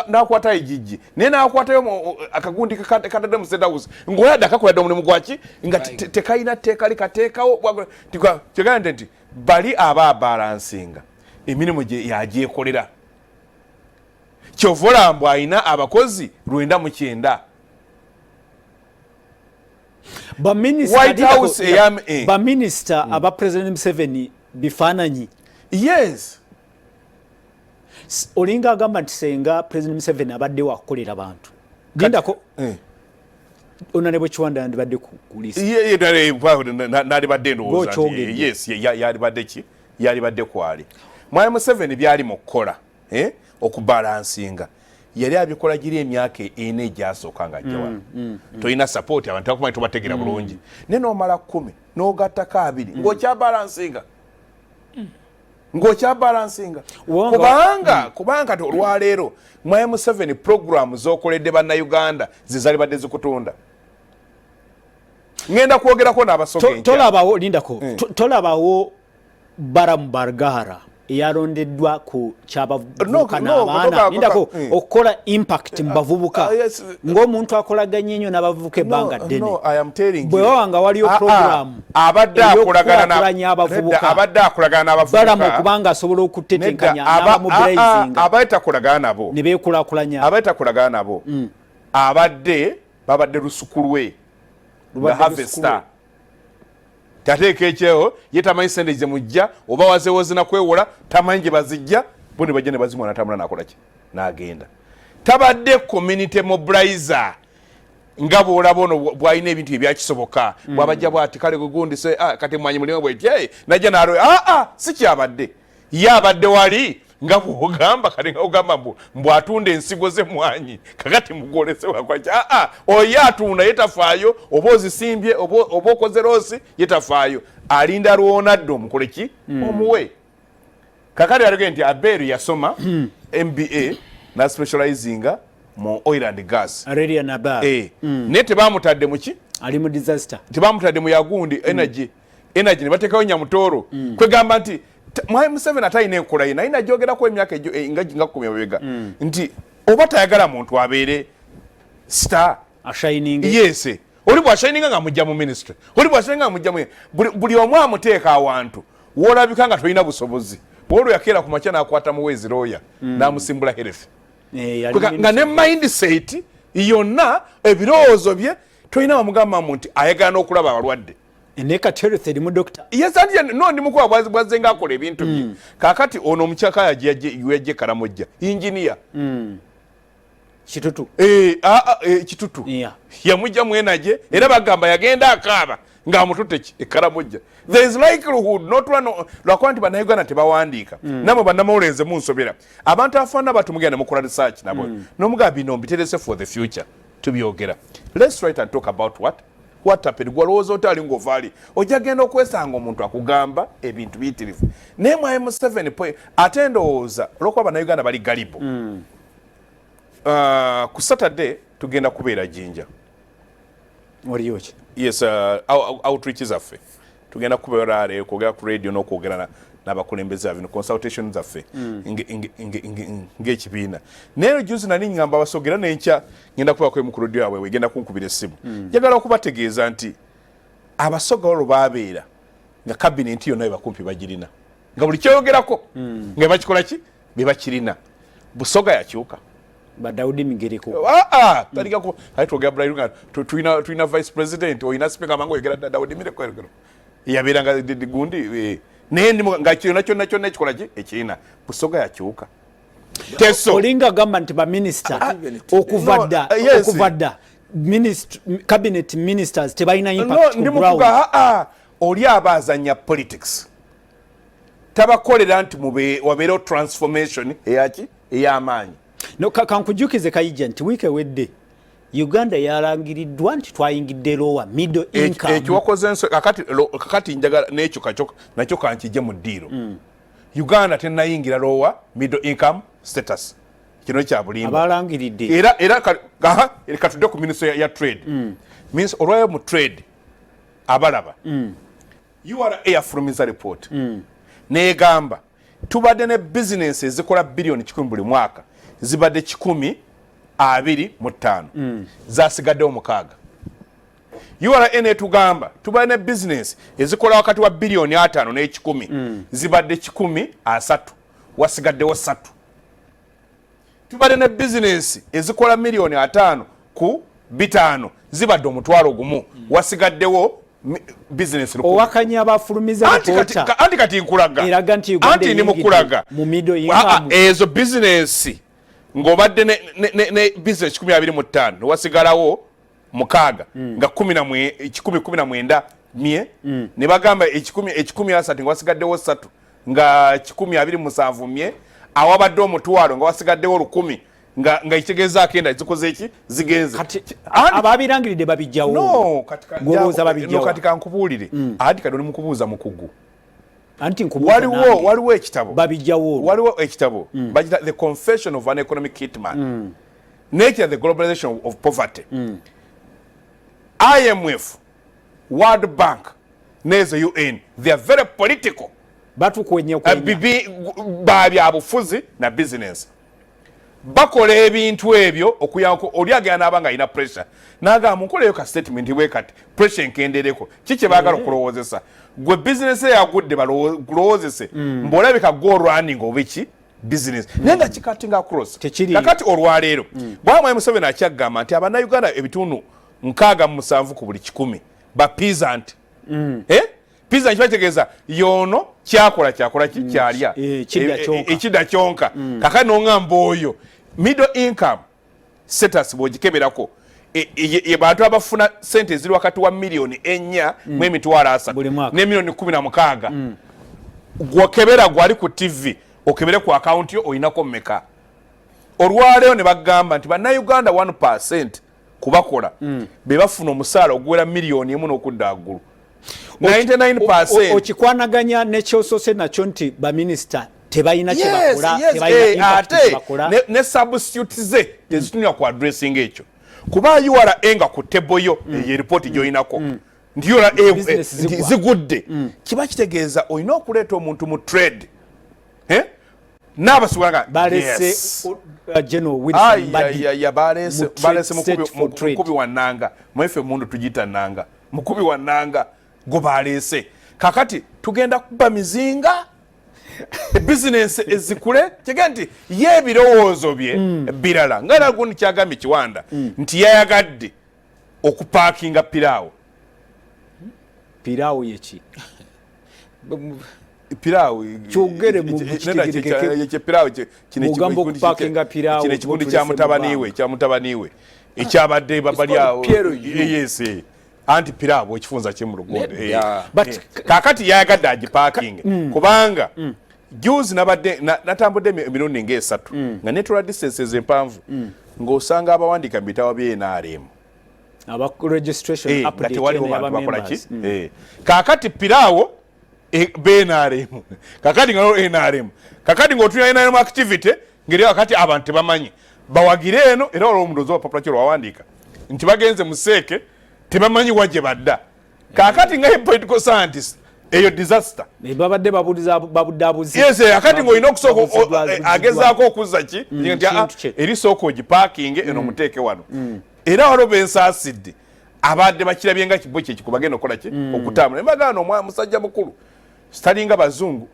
S3: nakwata ejijji, naye nakwatayo akagundi katadde mu State House ng'oyadde akakola dde omulimu gwaki nga tekalina tteeka likateekawo. Kyegamba nti bali aba abalansinga emirimu gye yagyekolera, kyova olaba alina abakozi 99. White House
S1: Baminisita aba President Museveni bifaananyi.
S3: Yes.
S1: Olinga agamba nti senga President Museveni abadde wakukolera bantu, lindako. Honorable Kiwanda yandibadde ku list.
S3: Nalibadde ndowooza nti,
S1: Gw'okyogedde.
S3: Yes, yalibadde ki, yalibadde kwali mwami Museveni byali mu kukola, okubalansinga yali abikola giri emyaka 4 egyasooka nga ajja wano, tolina support, abantu bakumanyi, tobategera bulungi, naye nomala 10 n'ogattako 20 ng'okyabalansinga, ng'okyabalansinga. Kubanga ti olwaleero mwami Museveni program z'okoledde bannayuganda zezalibadde zikutunda. Ngenda kwogerako n'abasoga enkya.
S1: Tolabawo, lindako. Tolabawo Balaam Barugahara eyalondeddwa ku kyabavubuka
S3: No, no,
S1: n'abaana, lindako, okukola impact mu bavubuka,
S3: Ah, yes.
S1: ng'omuntu akolaganye ennyo n'abavubuka ebbanga ddene.
S3: No, I am telling you.
S1: Bwe waba nga waliyo program
S3: Abadde akolagana
S1: ey'okukulaakulanya abavubuka,
S3: Nedda, abadde akolagana n'abavubuka.
S1: Balaam okubanga asobola okutetenkanya
S3: Nedda,
S1: n'abamobilizinga
S3: abadde takolagana nabo.
S1: Ne beekulaakulanya.
S3: Abadde takolagana nabo. Abadde babadde lusuku lwe.
S1: Lubadde
S3: The harvester.
S1: Lusuku.
S3: Tateeka ekyewo, ye tamanyi sente ze mujja oba wazeewo zinakwewola, tamanyi gye bazijja, bo ne bajja ne bazimuwa, natambula nakola ki n'agenda. Tabadde community mobilizer nga bw'olaba ono bw'alina ebintu ebyakisoboka, bw'abajja bw'ati kale gugundi se, kati mwanyi mulimu bweti, hey, najja nalo, si kyabadde. Ye abadde wali nga bw'ogamba kati nga ogamba mbu atunda ensigo z'emmwanyi, kakati mugolese wakwaki. Oyo atunda ye tafaayo oba ozisimbye oba okoze loss, ye tafaayo, alinda lwonadde omukole ki, omuwe. Kakati alige nti Abeeru yasoma MBA na specializinga mu oil and gas.
S1: Arelia Naba.
S3: Naye tebamutadde muki?
S1: Ali mu disaster.
S3: Tebamutadde mu yagundi energy, energy ne bateekayo Nyamutooro. Kwegamba nti mwami Museveni ate alina enkola ye, naye nagyogerako emyaka egyo, nga 10 emabega, nti oba tayagala muntu abeere star
S1: ashining.
S3: Yes, oli bwashininga nga mujja mu ministry, oli bwashininga nga mujja mu buli omu amuteeka awantu wolabika nga tolina busobozi. Olwo yakeera ku makya n'akwata Muwezi lawyer n'amusimbula health.
S1: Yali
S3: Nga ne mindset yonna, ebirowoozo bye tolina wamugamba mu nti ayagala n'okulaba abalwadde.
S1: Ne kati health erimu doctor.
S3: Yes, anti no ndi mukuba bwazze nga akola ebintu bye. Kaakati ono omukyaka yajje Karamojja engineer.
S1: Kitutu.
S3: Kitutu. Yamujja mu energy, era bagamba yagenda akaaba ng'amututte ki e Karamojja. There is likelihood not one, lwakuba nti bannayuganda tebawandiika. Namwe bannamawulire nze munsobera, abantu afaanana batumugenda ne mukola research nabo, n'omugamba bino mbiterese for the future, tubyogera. Let's write and talk about what happened. Gwalowooza otali ng'ovaali ojja genda okwesanga omuntu akugamba ebintu biyitirivu. Naye mwami Museveni ate ndowooza olwokuba bannayuganda bali gullible. Ku Saturday tugenda kubeera Jinja.
S1: Waliyo ki?
S3: Yes, outreach zaffe tugenda kubeera leero kwogera ku radio n'okwogera n'abakulembeze bino, consultation zaffe ng'ekibiina. Naye juzi nali ngamba abasogera n'enkya ngenda kubako emu ku radio yaabwe wegenda kunkubira essimu. Njagala okubategeeza nti Abasoga olwo babeera nga kabineti yonna bebakumpi bagirina, nga buli kyoyogerako nga bakikola ki bebakirina. Busoga yakyuka.
S1: Badawudi Migereko.
S3: Tandika ku ayi twogera Brian nga tulina vice president, olina speaker, mangu oyogera Dawudi Mireko yabeera nga gundi, naye ndi nga kyonna kyonna kyonna ekikola ki ekirina. Busoga yakyuka. Teso.
S1: Olinga agamba nti baminisita okuva
S3: No,
S1: dda,
S3: yes.
S1: okuva dda cabinet ministers tebalina
S3: No,
S1: impact
S3: ndi
S1: ku ground.
S3: Mukuga. Oli aba azanya politics, tabakolera nti wabeerewo transformation eyaki ey'amaanyi.
S1: No, kankujukize Kayijja nti wiiki ewedde Uganda yalangiriddwa nti twayingidde lower middle income.
S3: Ekyo wakoze enso. Kakati njagala n'ekyo nakyo kankijje mu ddiiro. Uganda tenayingira lower middle income status, kino kya bulimba.
S1: Abalangiridde.
S3: Era aha, katudde ku ministry ya trade. Olwayo mu trade abalaba URA yafulumiza report negamba tubadde ne bizinesi ezikola biliyoni 100 buli mwaka, zibadde 125, zasigaddewo 6. URA netugamba tubadde ne bizinesi ezikola wakati wa biliyoni 50 n'ekikumi, zibadde 130, wasigaddewo 3. Tubadde ne bizinesi ezikola miliyoni 50 ku 500, zibadde 10,000, wasigaddewo bizinesi 1000.
S1: Owakanya abafulumiza ripoota
S3: Anti kati nkulaga
S1: eraga nti Uganda
S3: anti ndi
S1: eyingidde
S3: mukulaga
S1: mu middle income.
S3: Ezo bizinesi ng'obadde ne bizinesi 125, newasigalawo 6, nga 119 mye, ne bagamba 130 nga wasigaddewo 3, nga 127 mye, awabadde 5,000 nga wasigaddewo 1,000, nga ekitegeezaako enda zikoze eki, zigenze.
S1: Kati ababirangiridde babijjawo?
S3: No, kati
S1: Gw'olowooza babijjawo?
S3: No, kati kankubuulire, anti kati oli mukubuuza mukugu.
S1: Anti nkubuuza
S3: Waliwo
S1: nange.
S3: Waliwo ekitabo.
S1: Babijjawo olwo?
S3: Waliwo ekitabo bagita The Confession of an Economic Hitman, nekira The Globalization of Poverty. IMF, World Bank nezo UN, they are very political.
S1: Batukwenya kwenya.
S3: Bibi ba byabufuzi na business, bakola ebintu ebyo okuyako. Oli agenda n'aba nga alina pressure n'agamba, "Munkoleyo ka statement bwe kati, pressure enkendereko." Ki kye baagala okulowoozesa? Gwe business eyagudde kulowoozese mbw'olabika gwe running oba ki business, naye nga kicuttinga across.
S1: Tekiriiyo.
S3: Kakati olwaleero bwamwami Museveni akyagamba nti Abannayuganda ebitundu 67 ku buli 100 ba peasant. Eh? Peasant kiba kitegeeza yono kyakola kyakola ki kyalya.
S1: Kidda kyonka.
S3: Ekidda kyonka. Kakati noŋŋamba oyo middle income status bw'ogikeberako, ye bantu abafuna sente eziri wakati wa miliyoni 4 mu 300,000
S1: Buli mwaka.
S3: ne miliyoni 16. Gwokebera gwali ku TV, okebere ku akawunti yo olinako mmeka. Olwaleero ne bagamba nti Bannayuganda 1 kubakola be bafuna omusaala oguwera miliyoni 1 n'okudda waggulu, 99.
S1: Okikwanaganya nekyosoose nakyo nti baminisita tebalina kyebakola, tebalina impact
S3: Ate
S1: kyebakola.
S3: Ne substitute ze tezitunira ku addressing ekyo, kuba URA nga ku table yo eyo eripooti gyoyinako nti URA
S1: Business
S3: nti
S1: zigwa.
S3: zigudde, kiba kitegeeza olina okuleeta omuntu mu trade. Eh? N'abasuubula nga
S1: Balese
S3: yes.
S1: General Wilson Mbadi
S3: Ai, balese
S1: mu trade
S3: balese
S1: state for trade.
S3: Mukubi wa nanga, mwefe mundu tugiyita nanga, mukubi wa nanga go balese. Kakati tugenda kuba mizinga, bizinensi ezikule. Kyege nti ye ebirowoozo bye birala, nga era gundi kyagambye Kiwanda nti yayagadde okupaakinga piraawo.
S1: Piraawo yeki?
S3: Piraawo.
S1: Kyogere mu kitegerekeke.
S3: Piraawo.
S1: Bw'ogamba okupaakinga piraawo,
S3: Kino ekikundi
S1: tuba
S3: kya
S1: tulese mu
S3: mutabani we
S1: bbanga.
S3: Kya mutabani we ekyabadde babali awo.
S2: Called PLU.
S3: Yes, anti piraawo ekifunza ki mu Luganda?
S2: Nedda.
S1: But
S3: Kakati yayagadde agipaakinge kubanga juzi nabadde natambudde emirundi ngaesatu nga netula distances empanvu, ng'osanga abawandiika mu bitabo bye NRM
S1: aba registration
S3: nga
S1: update
S3: tewaliwo
S1: eno
S3: bantu
S1: y'aba
S3: bakola ki.
S1: members.
S3: Kakati piraawo BNRM, kakati nga NRM, kakati ng'otulina NRM activity ngeri kakati abantu tebamanyi bawagire eno. Era olwo omuntu ozoba papula kyo lwawandiika nti bagenze mu seeke, tebamanyi wa gye badda. Kakati nga ye political scientist, eyo disaster.
S1: Babadde babuliza babudaabuzi.
S3: Yes, akati ng'olina okusooka
S1: Babuziddwa-
S3: agezaako okuzza ki nti, "Ah,
S1: kintu kye.
S3: eri sooka ogipaakinge eno, muteeke wano." Era waliwo bensaasidde abadde bakirabye nga kibo kyekiko bagenda okukola ki, okutambula nebagamba omwana musajja mukulu sitalinga bazungu,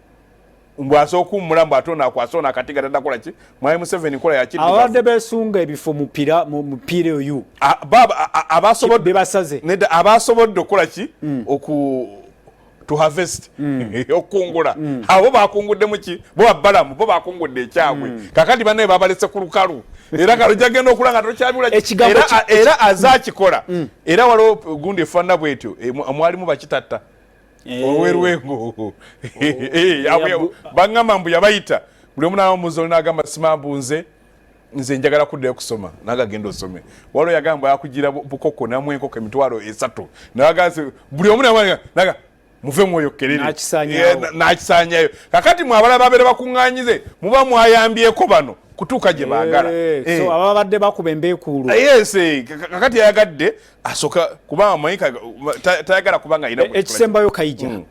S3: mbw asooka okuwummula, mbw ate ono akwase ono akati nga taddakola ki. Mwami Museveni nkola yakiddugavu.
S1: Abadde besunga ebifo mupira mu mupiira oyu
S3: Baba, abasobodde
S1: Bebasaze.
S3: Nedda, abasobodde okukola ki, oku to harvest, okukungula, abo bakunguddemu ki? Bo babalamu, bo bakungudde ekyabwe. Kakati bannaye babalese ku lukalu, era kalo jagenda okula nga tokyabula.
S1: Ekigambo
S3: Era, era azakikola. Era waliwo gundi efaanana bwetyo, mwalimu bakitatta. Owerwengo baŋŋamba mbu yabayita buli omu namubuuza, oli nagamba, "Simambu, nze njagala kuddayo kusoma." Naga, "Genda osome." Waliwo yagamba yakugira bukoko, namu enkoko 30,000. Naga buli omu naga, "Muve mwoyo kerere." Nakisanyayo. Kakati mwe abalala babeera bakuŋŋanyize, muba mwayambyeko bano kutuuka gye baagala.
S1: So ababadde bakuba embeekuulu.
S3: Yes, kakati yayagadde asooka kubanga manyi tayagala kubanga alina.
S1: Ekisembayo, Kaija,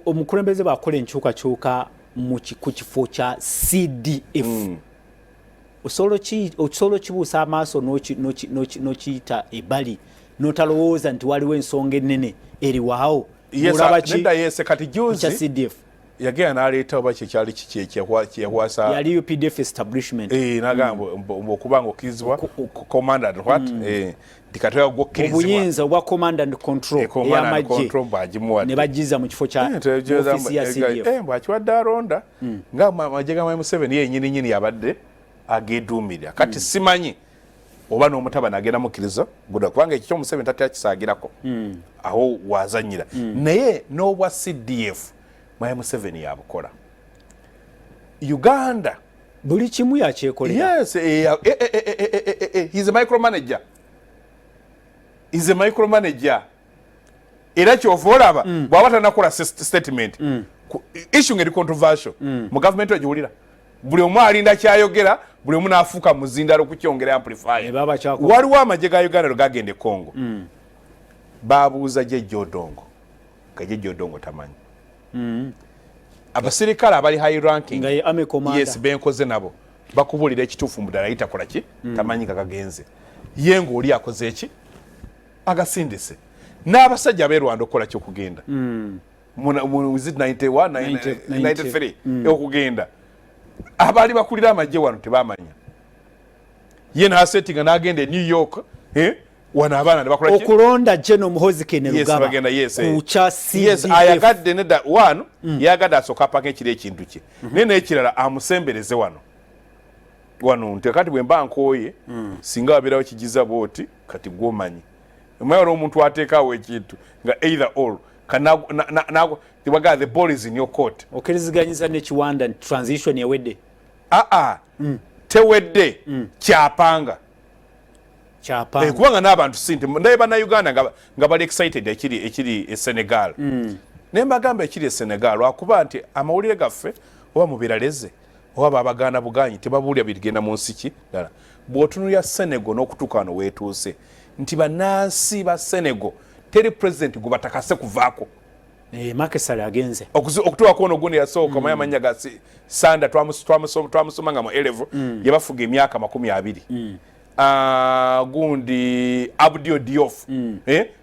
S1: omukulembeze bw'akola enkyukakyuka ku kifo kya CDF, osobola okibuusa amaaso n'okiyita ebbali n'otalowooza nti waliwo ensonga ennene eriwaawo?
S3: Nedda, yes, kati juzi
S1: CDF
S3: yagenda n'aleeta oba kyekyali kyeyakwasa.
S1: Yali UPDF establishment.
S3: Nagamba mbu okuba nga okkirizibwa command and what, nti kati gwokkirizibwa.
S1: Obuyinza obwa command and control ey'amagye ne bagiza mu kifo kya ofisi ya CDF.
S3: Bwakiwadde alonda nga amagye ga Museveni yenyini nyini yabadde ageduumirira. Kati simanyi oba n'omutabani agenda mukkiriza guda, kubanga ekyo Museveni tatera kisaagirako awo wazanyira. Naye n'obwa CDF mwami Museveni yabukola Uganda.
S1: Buli kimu yakyekolera.
S3: Yes, he's a micromanager, he's a micromanager. Era kyova olaba bw'aba tanakola statement issue ngeri controversial mu gavumenti, ogiwulira buli omu alinda kyayogera, buli omu n'afuuka muzindalo kukyongera amplifier. Waliwo amagye ga Uganda lwe gagenda e Congo, babuuza Jeje Odongo, nga Jeje Odongo tamanyi. Abasirikale abali high ranking, yes, benkoze nabo bakubuulira ekituufu mudala yitakola ki, tamanyi nga kagenze ye ngaoli akoze eki agasindise n'abasajja ab'e Rwanda okukola ki okugenda mu 91, 93 okugenda. Abaali bakulira amagye wano tebamanya, ye nasetinga n'agenda e New York, wano abaana nebakola.
S1: Okulonda General Muhoozi Kainerugaba
S3: kukya. Yes, ayagadde nedda wano, yagadde asooka apaka ekiro ekintu kye, naye n'ekirala amusembereze wano wano nti kati bwe mba nkooye, singa wabeerawo kigiza bwoti. Kati gwomanyi omanyi waliwo omuntu ateekaawo ekintu nga either all the ball is in your court.
S1: Okkiriziganyiza nekiwanda transition ewedde?
S3: Aa, tewedde, kyapanga.
S1: Kyapanga.
S3: Kubanga n'abantu si nti ndaye bannayuganda nga bali excited ekiri e Senegal, naye mbagamba ekiri e Senegal lwakuba nti amawulire gaffe oba mubiraleze oba babagaana buganyi, tebabuulira birigenda mu nsi ki ddala. Bw'otunulya Senegal n'okutuuka wano weetuuse nti bannansi ba Senegal teri president gwe batakase kuvaako.
S1: Macky Sall agenze.
S3: Okutuwako ono gundi yasooka, omanyi amannya ga Sanda, twamusoma nga mu A level, yabafuga emyaka 20. Gundi Abdou Diouf,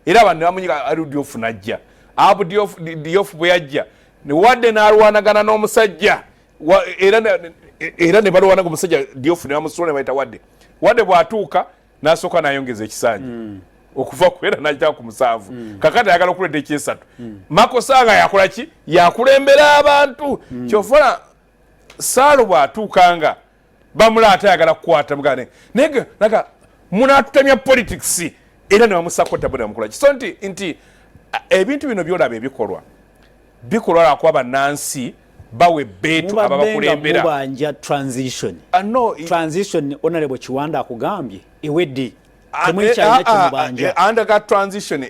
S3: era abantu nebamunyiga. Abdou Diouf najja, Abdou Diouf bwe yajja newadde n'alwanagana n'omusajja, era ne balwanaga omusajja Diouf ne bamusula ne bayita Wadde. Wadde bw'atuuka n'asooka n'ayongeza ekisanja okuva ku era n'agita ku 7. Kakati ayagala okuleeta ekyesatu. Macky Sall yakola ki? Yakulembera abantu. Kyova Saalo bw'atuuka nga bamula ate ayagala kukwata mugane, naye naga munatutamya politics, era ne bamusako tabu ne bamukola ki. So nti ebintu bino byolaba ebikolwa bikolwa lwakuba bannansi bawa ebbeetu ababakulembera.
S1: Mubanja transition.
S3: No,
S1: transition, Honorable Kiwanda akugambye ewedde, temwekyalina kyemubanja.
S3: Andaga transition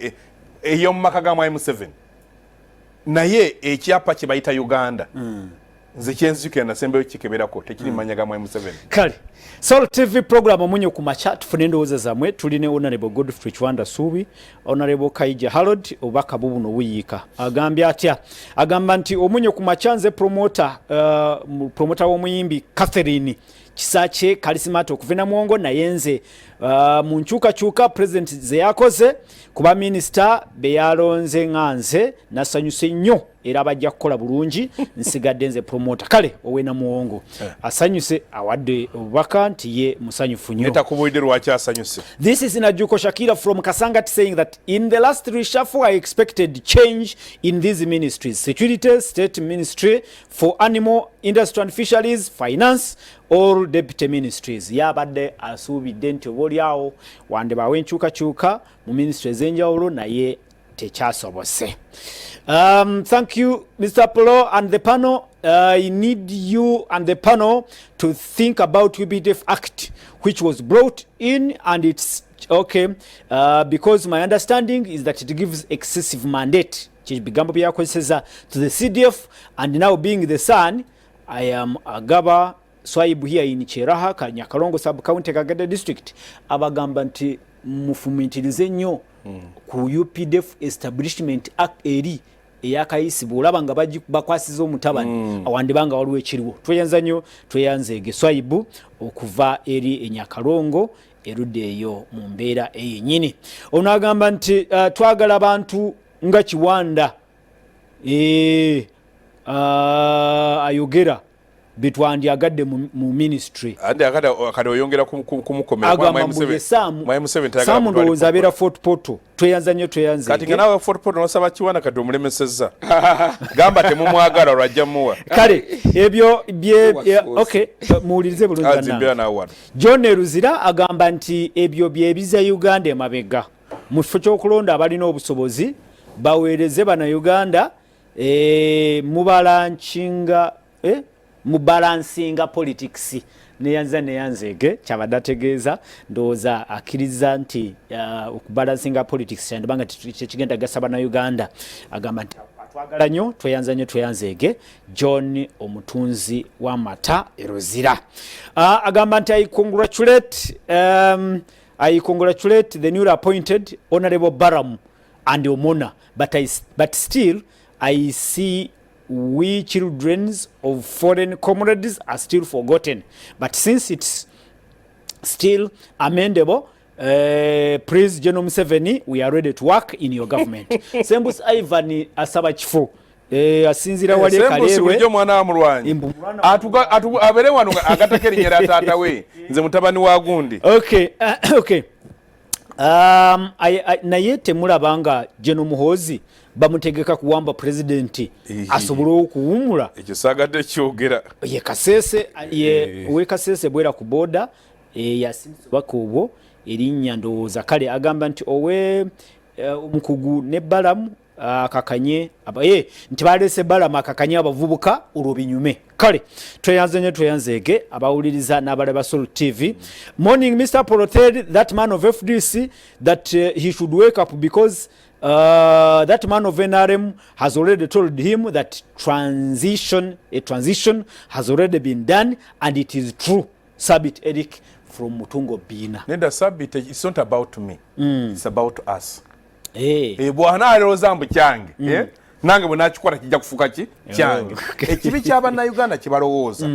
S3: ey'omu maka ga Mwami Museveni, naye ekyapa kye bayita Uganda, nze kyenzijukira nasembayo kikeberako tekiri manya ga Mwami Museveni.
S1: Kale, Salt TV program Omunyo ku Makya, tufune endowooza zammwe. Tuli ne Honorable Godfrey Kiwanda Suubi, Honorable Kaija Harold. Obubaka bubuno buyiika. Agambye atya? Agamba nti, "Omunyo ku makya, nze promoter, promoter w'omuyimbi Catherine Kisakye Kalisimati okuva Namuwongo. Naye nze mu nkyukakyuka president ze yakoze ku baminisita be yalonze, nga nze nasanyuse nnyo era bajja kukola bulungi. Nsigadde nze promoter." Kale owena Muwongo asanyuse, awadde obubaka nti ye musanyufu nnyo.
S3: Netakubuulidde lwaki asanyuse.
S1: This is Najuko Shakira from Kasangati saying that in the last reshuffle, I expected change in these ministries: Security, State Ministry for Animal Industry and Fisheries, Finance, all deputy ministries. Yabadde asuubidde nti oba oliawo wandibaawo enkyukakyuka mu ministry ez'enjawulo, naye
S4: Tekyasobose. Thank you, Mr. Polo and the panel. I need you and the panel to think about UPDF Act, which was brought in, and it's okay, because my understanding is that it gives excessive mandate, bigambo byakozeseza, to the CDF, and now being the son, I am Agaba Swaibu here in Cheraha, Kanyakalongo sub county, Kagada district. Abagamba nti mufumintirize nnyo ku UPDF Establishment Act eri eyakayisibwa, olaba nga bakwasiza omutabani awandibanga waliwo ekiriwo. Tweyanza nnyo, tweyanzeege Swaibu okuva eri Enyakalongo erudde eyo mu mbeera eyenyini. Ono agamba nti twagala abantu nga Kiwanda ayogera bitwandyagadde mu ministry.
S3: Kati oyongera kumukomera.
S4: Agamba mbu ye Saamu, ndowooza abeera Fort Portal. Tweyanza nnyo, tweyanze.
S3: Kati nga nawe Fort Portal nosaba Kiwana, kati omulemesezza, gamba temumwagala olwajja muwa.
S4: Kale ebyo bye, okay, muwulirize bulungi. John Eruzira agamba nti ebyo byebiza Uganda emabega. Mu kifo ky'okulonda abalina obusobozi baweereze Bannayuganda, mubalankinga, mubalansinga politics. Neyanza, neyanzeege. Kyabadde ategeeza, ndowooza akkiriza nti okubalansinga politics kyandibanga kyekigenda gasa Bannayuganda. Agamba nti atwagala nnyo. Tweyanza nnyo, tweyanzeege John omutunzi w'amata Erozira. Agamba nti I congratulate the newly appointed Honorable Baram and Omona, but still I see we children of fallen comrades are still forgotten, but since it's still amendable, please, General Museveni, we are ready to work in your government. Sembus Ivan asaba kifo, asinzira wali
S3: Kalerwe. Bulijjo mwana wa mulwanyi abeere wano agatako erinnya lya taata we, nze mutabani wa gundi.
S4: Okay. Naye temulaba nga General Muhoozi bamutegeka kuwamba pulezidenti asobole okuwumula?
S3: Ekyo saagadde kyogera.
S4: Ye Kasese, ye we Kasese bwera ku boda, yasinzibaka obwo erinnya ndowooza. Kale agamba nti owe omukugu ne Balamu akakanye nti balese Balamu akakanye abavubuka olwo binyume. Kale tweyanze nnyo, tweyanzeege abawuliriza n'abalaba Salt TV. Morning, Mr. Porotel, that man of FDC that he should wake up because that man of NRM has already told him that a transition has already been done and it is true. Sabit Eric from Mutungo Bina.
S3: Neda Sabit, it's not about me. It's about us. Hey. Eh, bwana alowooza mbu kyange. Eh? Nange bwe nakikola kijja kufuuka ki kyange. Ekibi ky'Abannayuganda kye balowooza.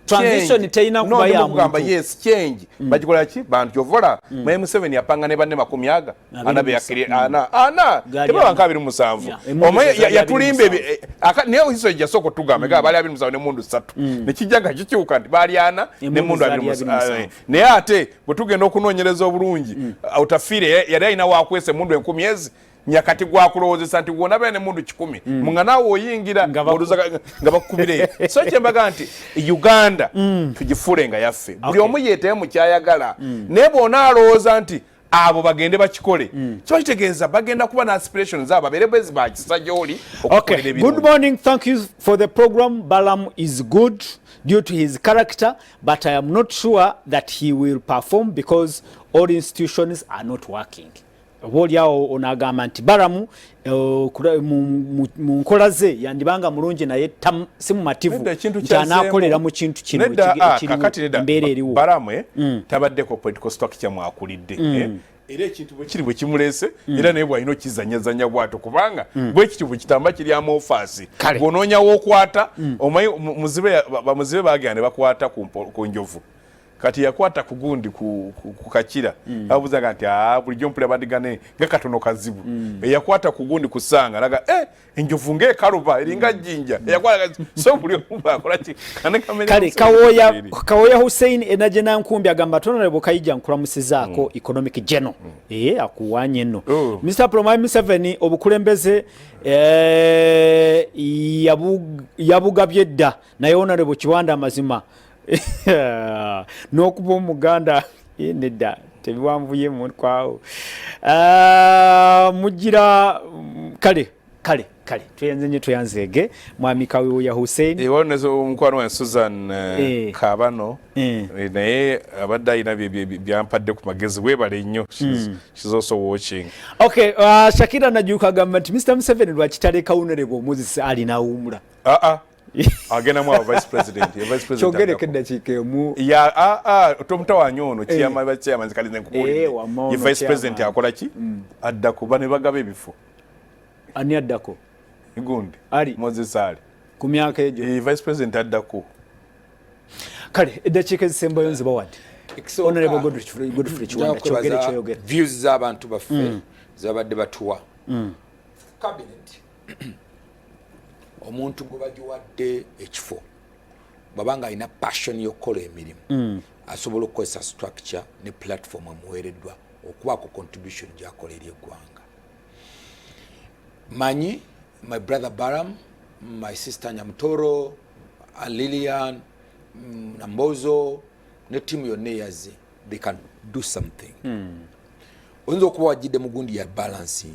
S4: Transition terina kuba ya muntu.
S3: Yes, change. Bagikola ki bantu kyovola. Mwami Museveni yapanga ne banne makumi aga ana beyakiri ana ana tebaba nka 27. Omwe yatulimba naye history jasooka otugamba ga baali 27 n'emmundu 3, nekijja nga kikyuka nti baali ana n'emmundu 27. Naye ate bwe tugenda okunoonyereza obulungi, Otafiire yali alina wakwesa emmundu 1000 ezi nyakati gwakulowoozesa nti wona beera nemundu 100 nga naawe oyingira nga bakukubireyo. So kyembaga nti Uganda tugifuule nga yaffe, buli omu yeetebe mu kyayagala. Naye bw'ona alowooza nti abo bagende bakikole, kiba kitegeeza bagenda kuba na aspiration zaabo babeere bwezi bakisa gy'oli.
S4: Okay. Good morning, thank you for the program. Balam is good due to his character, but I am not sure that he will perform because all institutions are not working. Oba oliawo onagamba nti Baramu mu nkola ze yandibanga mulungi, naye si mumativu nti anaakolera mu kintu kino ekiriwo, embeera eriwo.
S3: Baramu tabaddeko political structure mwakulidde, era ekintu bwe kiri bwe kimuleese, era naye bwalina okizanyazanya bwato, kubanga bwe kityo bwe kitamba kiri amoofaasi bw'onoonya w'okwata. Omanyi bamuzibe bagenda ne bakwata ku njovu, kati yakwata ku gundi ku kakira, abuuzaga nti bulijjo mpulira badigane nga katono kazibu. Eyakwata ku gundi kusanga naga enjovu ng'ekaluba eringa jjinja eyakwata. So buli omu akola ki?
S4: Kale Kawoya Hussein Enaje Nankumbi agamba, Honorable Kayija, nkulamusizaako economic general akuwanye nno. Mr. Promai Museveni obukulembeze yabugabye dda, naye Honorable Kiwanda amazima n'okuba Omuganda, nedda. Tebiwanvuye mukwawo. Mugira kale kale kale, tweyanze nnyo, tweyanzeege mwami Kaweeya Hussein.
S3: Waliwo omukwano wa Susan Kabano, naye abadde alina byampadde ku magezi. Weebale nnyo. She's also watching.
S4: Okay, Shakira Najuka agamba nti Mr Museveni lwaki taleka Honorable Moses Ali n'awummula?
S3: Ah ah, agenda mu vice president, ye vice president.
S4: Kyogereko eddakiika emu.
S3: Ya, ah ah, tomutawanya ono chairman, ba chairman kali nkubuulidde.
S4: Wamma
S3: ye
S4: ono
S3: vice president
S4: chairman.
S3: Akola ki? Adda kuba ne bagaba ebifo.
S4: Ani addako?
S3: Gundi.
S4: Ali.
S3: Moses Ali.
S4: Ku myaka egyo?
S3: Ye vice president addako.
S4: Kale eddakiika ezisembayo nzibawadde.
S2: Ekisooka,
S4: Honorable Godfrey Kiwanda,
S2: nja
S4: kyogere.
S2: kwebaza
S4: Kyoyogere.
S2: Views z'abantu baffe zabadde batuwa. Cabinet, omuntu gwe bagiwadde ekifo bw'aba nga alina passion y'okukola emirimu, asobola okukozesa structure ne platform emuweereddwa okubaako contribution gy'akola eri eggwanga. Manyi my brother Baram, my sister Nyamutoro, Lilian, Nambozo ne tiimu yonna eyazze, they can do something. Oyinza okuba wajjidde mu gundi ya balancing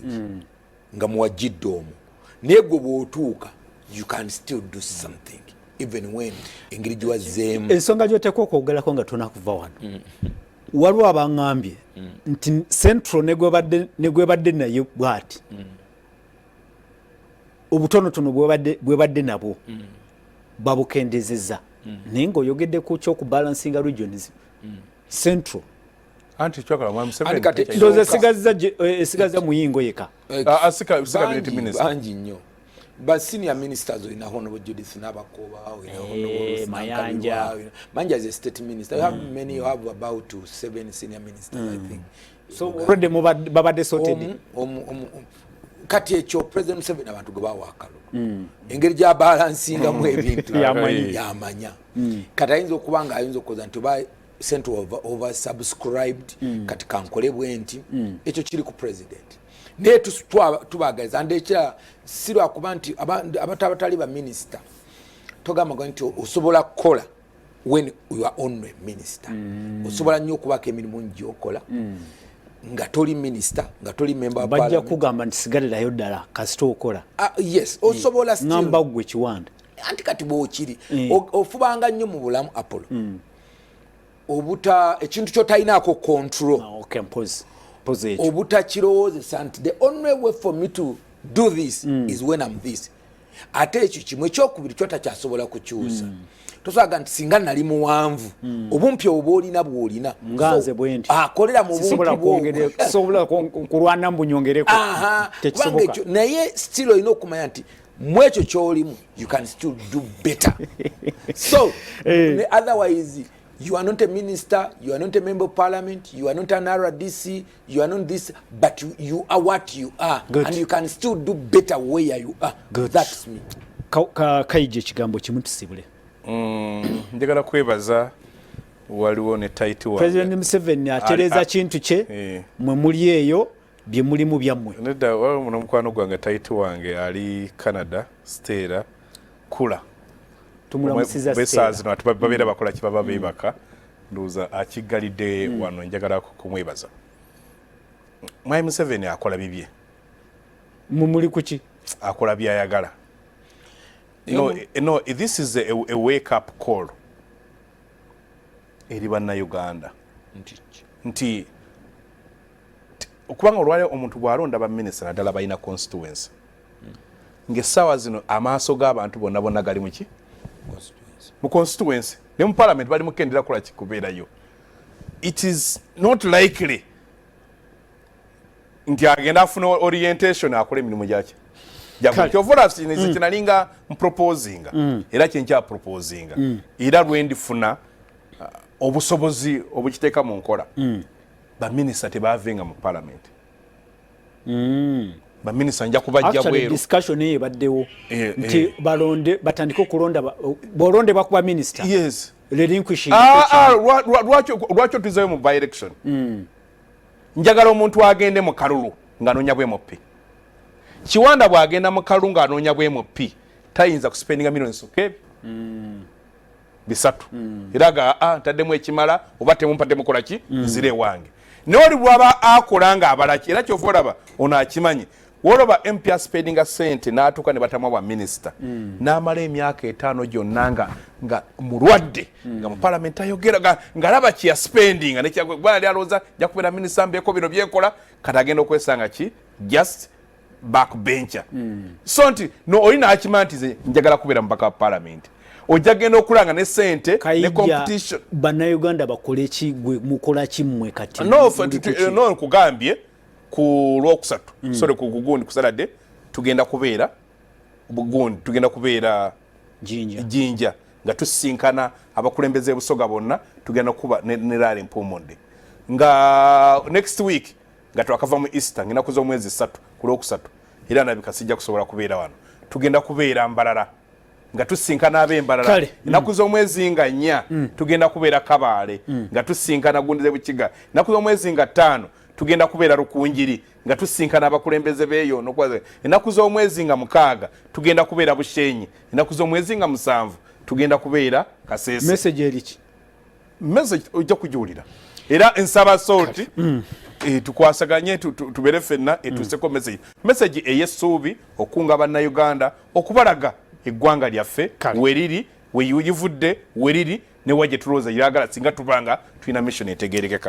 S2: nga muwajjidde omwo, naye gwe bw'otuuka you can still do something even when engeri giwazzeemu.
S4: Ensonga gyoteekwa okwogerako nga tonakuva wano, waliwo abaŋŋambye nti Central ne gwebadde naye bwati obutonotono bwebadde nabwo babukendezeza, naye ng'oyogedde ku kyokubalansinga regions, Central.
S3: Anti kyakola mwami Museveni.
S2: Anti kati
S4: ndowooza esigazza Muyingo yeka.
S3: Ah, ah, si cabinet
S2: Bangi,
S3: minister.
S2: Bangi nnyo ba senior ministers. Olina Honorable Judith Nabakoba, olina Honorable Ruth
S1: Mayanja.
S2: Nankabirwa, Mayanja is a state minister. You have many, you have about seven senior ministers, I think.
S4: So already babadde sorted.
S2: Omu. Kati ekyo President Museveni abantu gwe bawa akalulu, engeri gyabalansingamu ebintu
S4: Yamanyi.
S2: yamanya. Kati ayinza okuba nga ayinza okukoza nti oba central over subscribed, kati kankole bwe nti. Ekyo kiri ku president, naye tubagaliza and ekirala si lwakuba nti abantu abatali baminisita, togamba nti osobola kukola when you are only minister. Osobola nnyo okubako emirimu gyokola nga toli minister, nga toli member wa
S1: Bajja
S2: parliament.
S1: kugamba nti sigalirayo ddala kasita okola.
S2: Ah, yes, osobola still.
S1: Ŋŋamba ggwe Kiwanda.
S2: Anti kati bwokiri ofubanga nnyo mu bulamu, Apollo, obuta ekintu kyotalinaako control.
S1: Ah, okay, mpozi mpozi ekyo.
S2: Obutakirowoozesa nti the only way for me to do this is when I'm this. Ate ekyo kimu. Ekyokubiri, kyotakyasobola kukyusa, tosobola nti singa nali muwanvu. Obumpi obwo bwolina bwolina.
S1: Nga nze bwe nti.
S2: Akolera mu
S4: Sisobola
S2: bumpi bwobwo.
S4: Sisobola kulwana mbu nyongereko.
S2: Aha, kubanga
S4: Tekisoboka.
S2: ekyo naye still olina okumanya nti mu ekyo kyolimu you can still do better. So otherwise you are not a minister, you are not a member of parliament, you are not an RDC, you are not this, but you are what you are.
S1: Good.
S2: And you can still do better where you are.
S1: Good.
S2: That's me.
S1: Kayija, ekigambo kimu tusibule.
S3: Njagala kwebaza, waliwo ne taiti wange.
S1: President Museveni atereeza kintu kye. Mwe muli eyo bye mulimu byammwe.
S3: Nedda, waliwo muno mukwano gwange, taiti wange ali Canada, Stera Kula.
S1: Tumulamusiza.
S3: Besaazi
S1: Stella.
S3: zino ati babeera bakola ki, baba beebaka, ndowooza akiggalidde wano. Njagala kumwebaza. Mwami Museveni akola bibye.
S4: Mumuli kuki?
S3: Akola byayagala. No, no, this is a wake up call eri Bannayuganda nti kubanga olwaliro omuntu bw'alonda baminisita, naddala balina constituency, ng'essaawa zino amaaso g'abantu bonna bonna gali muki? Mu constituency. Ne mu parliament bali mukendera kola kikubeerayo. It is not likely nti agenda afuna orientation akole emirimu gyaki. Kyova olaba kyenalinga mproposinga, era kyenkyaproposinga, era lwendifuna obusobozi obukiteeka mu nkola, baminisita tebavenga mu parliament. Baminisita nja kubajja bweru.
S1: Discussion eyo ebaddewo nti balonde, batandike okulonda, bw'olondebwa kuba minisita, relinquishing.
S3: Ah, ah, lwaki otuzeyo mu by election? Njagala omuntu agende mu kalulu ng'anoonya bwe MP. Kiwanda bw'agenda mu kalulu ng'anoonya bwe MP, tayinza kuspendinga milioni soka 300. Era ga ntaddemu ekimala, oba temumpadde mukola ki, nzire ewange. Naye oli bwaba akola nga abalaki, era kyova olaba ono akimanyi, woloba MP aspendinga sente n'atuuka ne batamwa bwa minisita, n'amala emyaka 5 gyonna nga mulwadde, nga mu palamenti ayogera, ng'alaba kyeyaspendinga nekyali alowooza nja kubeera minisita, mbeeko bino byenkola, kati agenda okwesanga ki just backbencher. So nti no oli n'akima nti nze njagala kubeera mubaka wa palamenti, ojja genda okulanga ne sente ne competition.
S1: Bannayuganda bakole ki? Gwe mukola ki mmwe kati?
S3: No, no, nkugambye ku lwokusatu, sorry, ku gugundi, ku Saturday tugenda kubeera bugundi, tugenda kubeera
S1: Jinja.
S3: Jinja, nga tusisinkana abakulembeze Busoga bonna. Tugenda kuba ne rally Mpuumudde nga next week, nga twakava mu Easter, ngenaku z'omwezi 3 ku lwokusatu, era nabika sijja kusobola kubeera wano. Tugenda kubeera Mbarara nga tusinkana ab'Embarara. Ennaku z'omwezi nga 4 tugenda kubeera Kabaale nga tusinkana gundize Bukiga. Ennaku z'omwezi nga 5 tugenda kubeera Rukunjiri nga tusinkana abakulembeze beeyo. Ennaku z'omwezi nga 6 tugenda kubeera Bushenyi. Ennaku z'omwezi nga 7 tugenda kubeera Kasese.
S4: Message eriki?
S3: Message ojja kugiwulira, era nsaba Salt tukwasaganye, tubeere ffenna etuuseko message ey'essuubi, okunga Bannayuganda, okubalaga eggwanga lyaffe weriri, weyivudde, weriri, newa gye tulowooza yagala singa tubanga tulina mission etegerekeka.